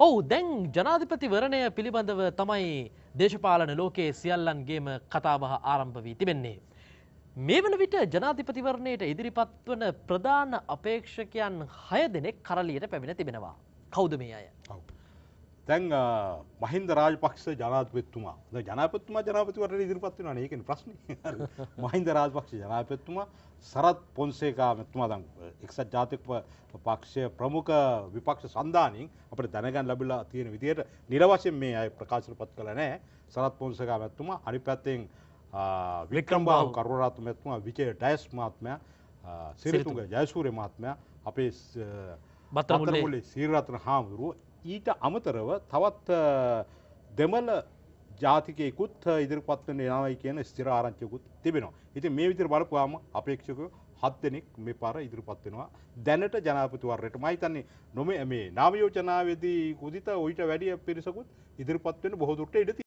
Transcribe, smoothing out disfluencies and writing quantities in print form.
ඔව්, දැන් ජනාධිපතිවරණය පිළිබඳව තමයි දේශපාලන ලෝකයේ සියල්ලන්ගේම කතාබහ ආරම්භ වී තිබෙන්නේ. මේ වන විට ජනාධිපතිවරණයට ඉදිරිපත් වන ප්‍රධාන අපේක්ෂකයන් 6 දෙනෙක් කරලියට පැමිණ තිබෙනවා. කවුද මේ අය? ඔව්. දැන් මහින්ද රාජපක්ෂ ජනාධිපතිතුමා. දැන් ජනාධිපතිතුමා ජනාධිපතිවරණයට ඉදිරිපත් වෙනවානේ. ඒකනේ ප්‍රශ්නේ. හරි. මහින්ද රාජපක්ෂ ජනාධිපතිතුමා, සරත් පොන්සේකා මැතිතුමා දැන් එක්සත් ජාතික පක්ෂය ප්‍රමුඛ විපක්ෂ සන්ධානයෙන් අපිට දැනගන්න ලැබිලා තියෙන විදිහට නිල වශයෙන් මේ අය ප්‍රකාශනපත් කළා නෑ. සරත් පොන්සේකා මැතිතුමා, අනිත් පැත්තෙන් වික්‍රමබාහු කරුණාරත්න මැතිතුමා, විජය ඩයස් මහත්මයා, සිරිතුංග ජයසූරිය මහත්මයා, අපේ බත්තරමුල්ලේ සීරරත්න හාමුදුරුවෝ, ඊට අමතරව තවත් දෙමළ ජාතිකයෙකුත් ඉදිරිපත් වෙන්න යනවායි කියන ස්ථිර ආරංචියකුත් තිබෙනවා. ඉතින් මේ විදිහට බලපුවාම අපේක්ෂකයෝ 7 දෙනෙක් මේ පාර ඉදිරිපත් වෙනවා. දැනට ජනාධිපතිවරණයට මම හිතන්නේ නොමේ මේ නාම යෝජනාවේදී කුදිත ඔయిత වැඩි පිරිසකුත් ඉදිරිපත් වෙන්න බොහෝ දුරට ඉඩ තියෙනවා.